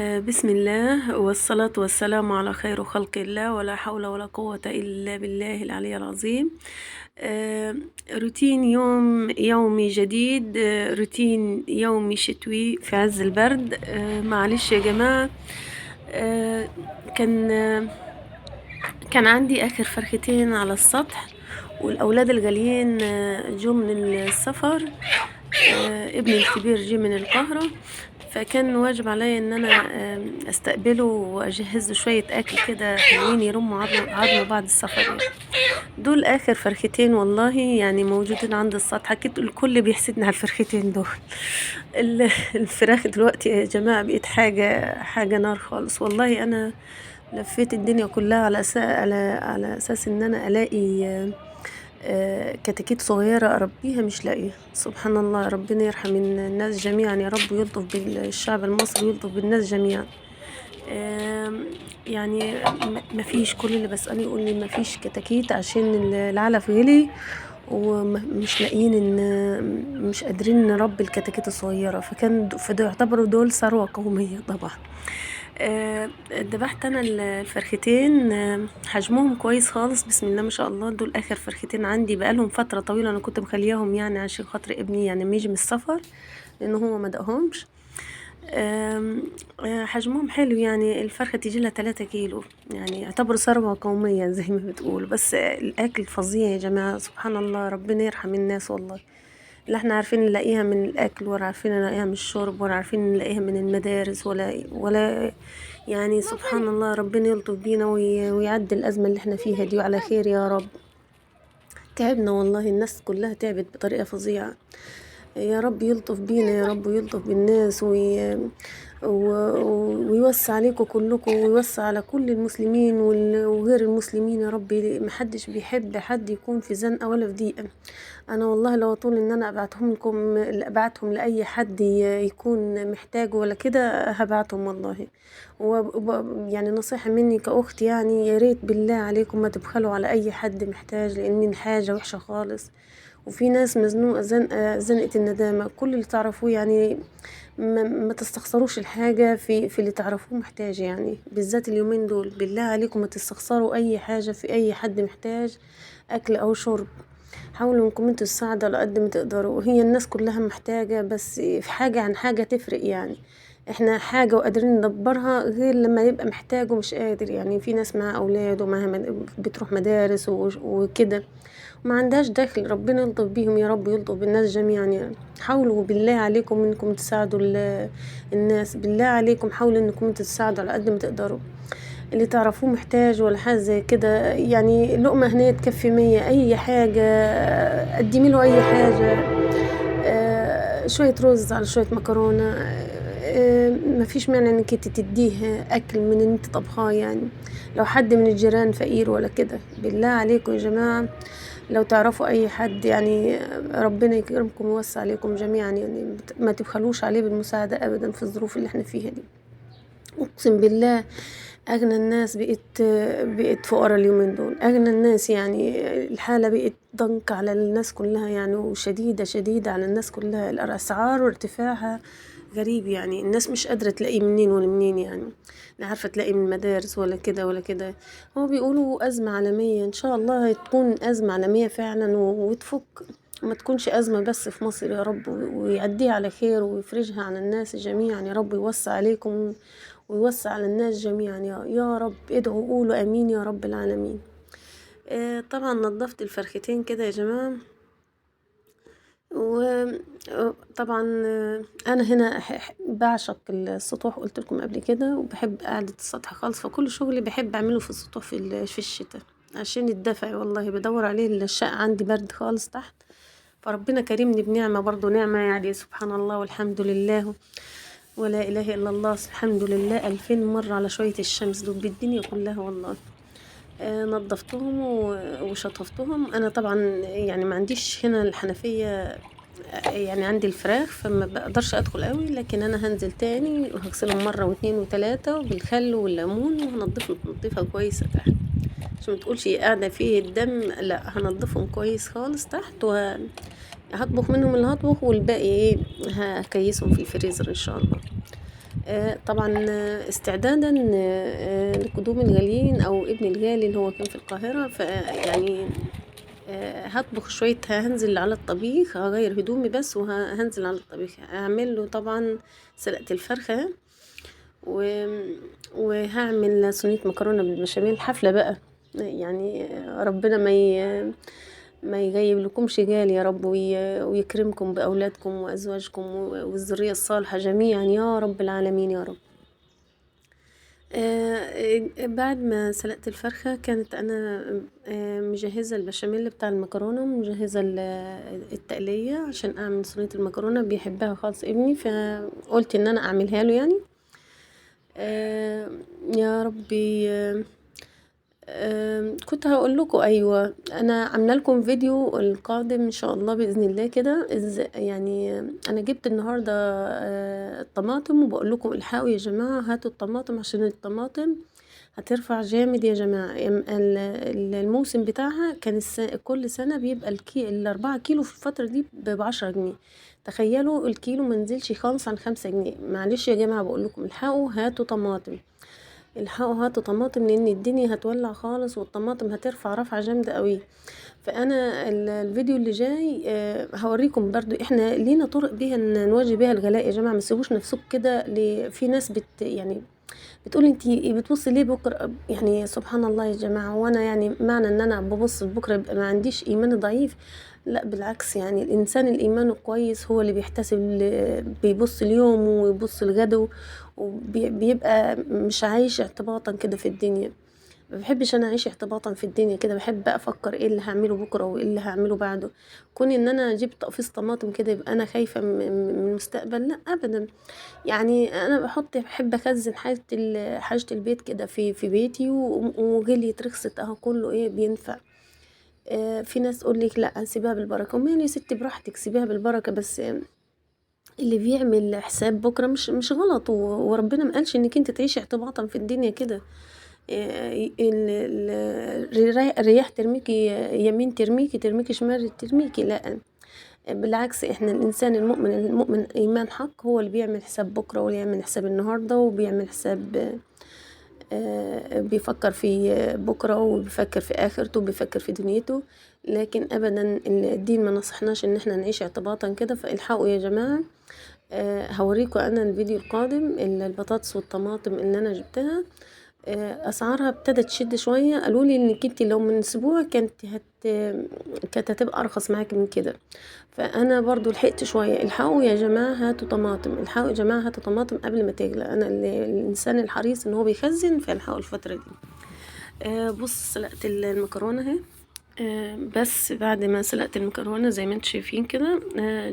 بسم الله والصلاة والسلام على خير خلق الله، ولا حول ولا قوة إلا بالله العلي العظيم. روتين يومي جديد، روتين يومي شتوي في عز البرد. معلش يا جماعة، كان عندي آخر فرختين على السطح، والأولاد الغاليين جو من السفر. ابني الكبير جه من القاهرة، فكان واجب عليا ان انا استقبله واجهز له شوية اكل كده حلوين يرموا عظمه بعد السفر يعني. دول اخر فرختين والله يعني موجودين عند السطح، اكيد الكل بيحسدني على الفرختين دول. الفراخ دلوقتي يا جماعة بقت حاجة نار خالص والله. انا لفيت الدنيا كلها على اساس ان انا الاقي كتاكيت صغيرة أربيها، مش لاقيها. سبحان الله، ربنا يرحم الناس جميعا يا رب، ويلطف بالشعب المصري ويلطف بالناس جميعا. يعني ما فيش، كل اللي بسأله يقول لي ما فيش كتاكيت عشان العلف غلي، ومش لاقيين، ان مش قادرين نربي الكتاكيت الصغيرة، فده يعتبروا دول ثروة قومية طبعا. ذبحت انا الفرختين، حجمهم كويس خالص بسم الله ما شاء الله. دول اخر فرختين عندي، بقالهم فترة طويلة انا كنت مخلياهم يعني عشان خاطر ابني يعني ما يجي من السفر، لانه هو ما دقهمش. حجمهم حلو يعني، الفرخه تيجي لها 3 كيلو، يعني يعتبر ثروة قومية زي ما بتقول. بس الاكل فظيع يا جماعة، سبحان الله، ربنا يرحم الناس والله. لا احنا عارفين نلاقيها من الاكل، ولا عارفين نلاقيها من الشرب، ولا عارفين نلاقيها من المدارس، ولا يعني سبحان الله، ربنا يلطف بينا ويعدي الازمة اللي احنا فيها دي على خير يا رب. تعبنا والله، الناس كلها تعبت بطريقة فظيعة. يا رب يلطف بينا يا رب، ويلطف بالناس، ويوسع عليكم كلكم، ويوسع على كل المسلمين وغير المسلمين يا رب. محدش بيحب حد يكون في زنقه ولا في ضيقه. انا والله لو طول ان انا ابعتهم لكم، ابعتهم لاي حد يكون محتاج ولا كده هبعتهم والله. يعني نصيحة مني كأخت، يعني يا ريت بالله عليكم ما تبخلوا على اي حد محتاج، لان الحاجة وحشة خالص، وفي ناس مزنوقه زنقه الندامة. كل اللي تعرفوه يعني ما تستخسروش الحاجة في اللي تعرفوه محتاج، يعني بالذات اليومين دول بالله عليكم ما تستخسروا اي حاجة في اي حد محتاج اكل او شرب. حاولوا انكم انتوا تساعدوا على قد ما تقدروا، هي الناس كلها محتاجه، بس في حاجة عن حاجة تفرق يعني. احنا حاجة وقادرين ندبرها، غير لما يبقى محتاج ومش قادر. يعني في ناس معاها اولاد ومعاها بتروح مدارس وكده ما عندهاش دخل، ربنا يلطف بيهم يا رب، ويلطف بالناس جميعا يعني. حاولوا بالله عليكم انكم تساعدوا الناس، بالله عليكم حاولوا انكم تساعدوا على قد ما تقدروا. اللي تعرفوه محتاج ولا حاجة زي كده، يعني لقمة هنا تكفي 100، اي حاجة قدمي له، اي حاجة، شوية رز على شوية مكرونه، ما فيش مانع انك انت تديه اكل من اللي انت طبخاه يعني. لو حد من الجيران فقير ولا كده، بالله عليكم يا جماعة لو تعرفوا اي حد يعني، ربنا يكرمكم ويوسع عليكم جميعا يعني، ما تبخلوش عليه بالمساعده ابدا في الظروف اللي احنا فيها دي. اقسم بالله اغنى الناس بقت فقراء اليومين دول، اغنى الناس يعني الحالة بقت ضنك على الناس كلها يعني، وشديده شديدة على الناس كلها. الاسعار وارتفاعها غريب يعني، الناس مش قادرة تلاقي منين ولا منين يعني، لا عارفه تلاقي من مدارس ولا كده ولا كده. هو بيقولوا ازمة عالمية، ان شاء الله تكون ازمة عالمية فعلا وتفك، ما تكونش ازمة بس في مصر يا رب، ويعديها على خير ويفرجها على الناس جميعا يا رب، ويوسع عليكم ويوسع على الناس جميعا يا رب. ادعوا قولوا امين يا رب العالمين. طبعا نظفت الفرختين كده يا جماعة، وطبعا انا هنا بعشق السطوح، قلت لكم قبل كده، وبحب قعدة السطح خالص، فكل شغلي بحب اعمله في السطوح في الشتاء عشان الدفع والله بدور عليه. الشقة عندي برد خالص تحت، فربنا كرمني بنعمه برضو، نعمه يعني سبحان الله والحمد لله ولا اله الا الله، الحمد لله 2000 مرة على شوية الشمس دول بالدنيا كلها والله. نظفتهم وشطفتهم. انا طبعا يعني ما عنديش هنا الحنفية، يعني عندي الفراخ فما بقدرش ادخل قوي، لكن انا هنزل تاني وهغسلهم مرة واثنين وثلاثة بالخل والليمون، وهنضفهم تنظيفها كويسة تحت عشان ما تقولش قاعدة فيه الدم، لا هنضفهم كويس خالص تحت، وهطبخ منهم اللي هطبخ، والباقي ايه هكيسهم في الفريزر ان شاء الله. طبعا استعدادا لقدوم الغاليين او ابن الغالي اللي هو كان في القاهرة. فيعني هطبخ شوية، هنزل على الطبيخ، هغير هدومي بس وهنزل على الطبيخ، هعمل له طبعا سلقة الفرخة وهعمل صينية مكرونة بالبشاميل. حفلة بقى يعني، ربنا ما يغيب لكمش غالي يا رب، ويكرمكم بأولادكم وأزواجكم والذرية الصالحة جميعا يا رب العالمين يا رب. بعد ما سلقت الفرخة كانت أنا مجهزة البشاميل بتاع المكرونة، ومجهزة التقلية عشان أعمل صينية المكرونة، بيحبها خالص ابني، فقلت إن أنا أعملها له يعني. يا ربي. كنت هقول لكم أيوة، أنا عاملة لكم فيديو القادم إن شاء الله بإذن الله كده. يعني أنا جبت النهاردة الطماطم، وبقول لكم الحقوا يا جماعة هاتوا الطماطم عشان الطماطم هترفع جامد يا جماعة. الموسم بتاعها كان كل سنة بيبقى ال4 كيلو في الفترة دي ب10 جنيه، تخيلوا الكيلو ما نزلش خالص عن 5 جنيه. معلش يا جماعة بقول لكم الحقوا هاتوا طماطم، الحقوا هاتوا طماطم، لان الدنيا هتولع خالص والطماطم هترفع رفعة جامدة قوي. فانا الفيديو اللي جاي هوريكم برضو احنا لينا طرق بيها نواجه بيها الغلاء يا جماعة. ما تسيبوش نفسكم كده. في ناس يعني بتقول انتي بتبصي ليه بكره، يعني سبحان الله يا جماعة، وانا يعني معنى ان انا ببص لبكره يبقى ما عنديش ايمان ضعيف؟ لا بالعكس، يعني الانسان الايمان كويس هو اللي بيحتسب، بيبص ليومه ويبص لغده، وبيبقى مش عايش اعتباطا كده في الدنيا. ما بحبش انا اعيش اعتباطا في الدنيا كده، بحب افكر ايه اللي هعمله بكره وايه اللي هعمله بعده. كون ان انا جبت تقفيص طماطم كده يبقى انا خايفه من المستقبل؟ لا ابدا. يعني انا بحب اخزن حاجه البيت كده في بيتي، وغليت رخصت اهو كله ايه بينفع. في ناس تقول لك لا سيبها بالبركه، ومال يا ستي براحتك سيبيها بالبركه، بس اللي بيعمل حساب بكره مش غلط، وربنا ما قالش انك انت تعيشي اعتباطا في الدنيا كده. الرياح ترميكي يمين ترميكي، ترميكي شمال ترميكي، لا بالعكس. احنا الانسان المؤمن ايمان حق هو اللي بيعمل حساب بكره، واللي يعمل حساب النهارده، وبيعمل حساب بيفكر في بكره، وبيفكر في اخرته، وبيفكر في دنيته. لكن ابدا الدين ما نصحناش ان احنا نعيش اعتباطا كده. فالحقوا يا جماعه. هوريكم انا الفيديو القادم البطاطس والطماطم اللي انا جبتها اسعارها ابتدت تشد شويه. قالوا لي انك انت لو من اسبوع كانت هتبقى ارخص معاكي من كده، فانا برضو لحقت شويه. الحقوا يا جماعه هاتوا طماطم، الحقوا يا جماعه هاتوا طماطم قبل ما تغلى. انا الانسان الحريص ان هو بيخزن، فالحقوا الفتره دي. بص سلقت المكرونه اهي. بس بعد ما سلقت المكرونه زي ما انتم شايفين كده،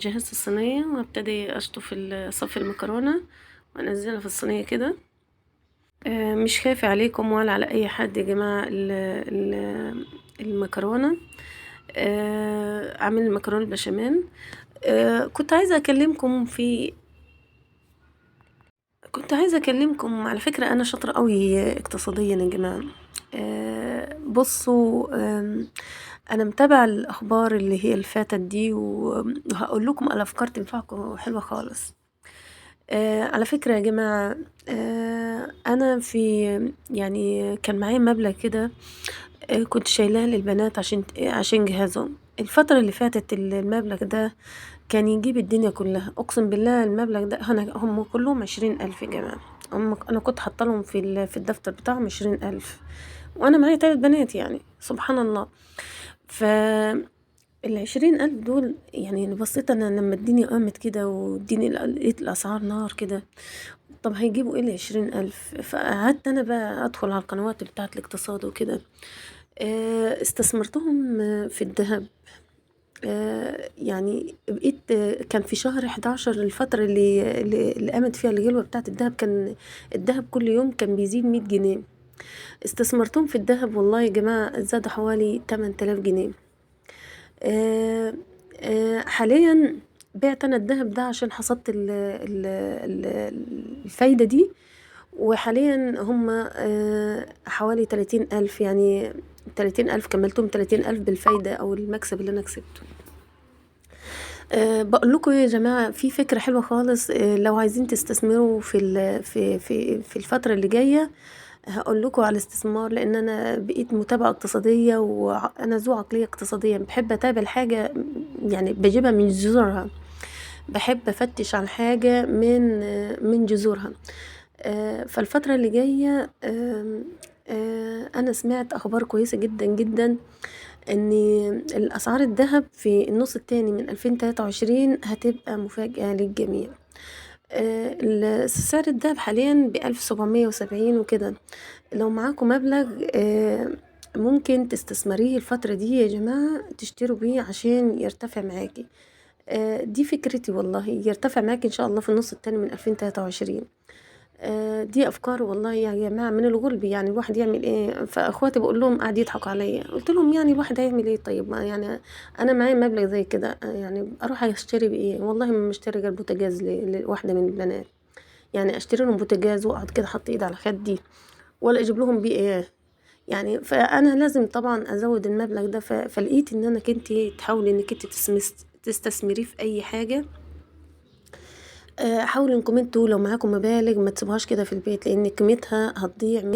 جهزت الصينيه وابتدي اشطف صف المكرونه وانزلها في الصينيه كده. مش خايفة عليكم ولا على اي حد يا جماعة. المكرونة، عامل المكرونة البشاميل. كنت عايزة اكلمكم على فكرة انا شاطرة قوي اقتصاديا يا جماعة. بصوا، انا متابعة الاخبار اللي هي اللي فاتت دي، وهقول لكم على افكار تنفعكم حلوة خالص. على فكرة يا جماعة، أنا في يعني كان معايا مبلغ كده، كنت شايلاه للبنات عشان جهازهم. الفترة اللي فاتت المبلغ ده كان يجيب الدنيا كلها، أقسم بالله. المبلغ ده هم كلهم 20,000 يا جماعة. أنا كنت حاطة لهم في الدفتر بتاعهم 20,000، وأنا معايا 3 بنات يعني سبحان الله. ف 20,000 دول يعني بصيت أنا لما الدنيا قامت كده والدنيا لقيت الأسعار نار كده، طب هيجيبوا ايه 20,000؟ فقعدت أنا بقى أدخل على القنوات بتاعة الاقتصاد وكده. استثمرتهم في الذهب. يعني بقيت، كان في شهر 11 الفترة اللي قامت فيها الغلوة بتاعة الذهب، كان الذهب كل يوم كان بيزيد 100 جنيه. استثمرتهم في الذهب والله يا جماعة زاد حوالي 8000 جنيه. حاليا بعت أنا الذهب ده عشان حصدت الفايدة دي، وحاليا هم حوالي 30,000، يعني 30,000 كملتهم 30,000 بالفايدة أو المكسب اللي أنا كسبته. بقول لكم يا جماعة في فكرة حلوة خالص، لو عايزين تستثمروا في في في في الفترة اللي جاية هقول لكم على الاستثمار، لان انا بقيت متابعه اقتصادية وانا ذو عقلية اقتصادية، بحب اتابع الحاجة يعني بجيبها من جذورها، بحب افتش على الحاجة من جذورها. فالفتره اللي جاية انا سمعت اخبار كويسة جدا جدا ان الاسعار الذهب في النص الثاني من 2023 هتبقى مفاجاة للجميع. سعر الذهب حاليا ب1770 وكده. لو معاكم مبلغ ممكن تستثمريه الفترة دي يا جماعة، تشتروا بيه عشان يرتفع معاكي. دي فكرتي والله، يرتفع معاكي إن شاء الله في النص التاني من 2023. دي أفكار والله يا جماعة من الغلب، يعني الواحد يعمل إيه؟ فأخواتي بقول لهم قاعد يضحكوا عليا، قلت لهم يعني الواحد هيعمل إيه؟ طيب ما يعني أنا معايا مبلغ زي كده، يعني أروح أشتري بإيه؟ والله ما مشتري غير بوتاجاز لواحدة من البنات، يعني أشتري لهم بوتاجاز وأقعد كده حاطة إيدي على خدي، ولا أجيب لهم بيه إيه يعني؟ فأنا لازم طبعا أزود المبلغ ده. فلقيت إن أنا كنت تحاولي إنك انت تستثمريه في أي حاجة. حاولوا انكم انتوا لو معاكم مبالغ ما تسيبوهاش كده في البيت، لان قيمتها هتضيع.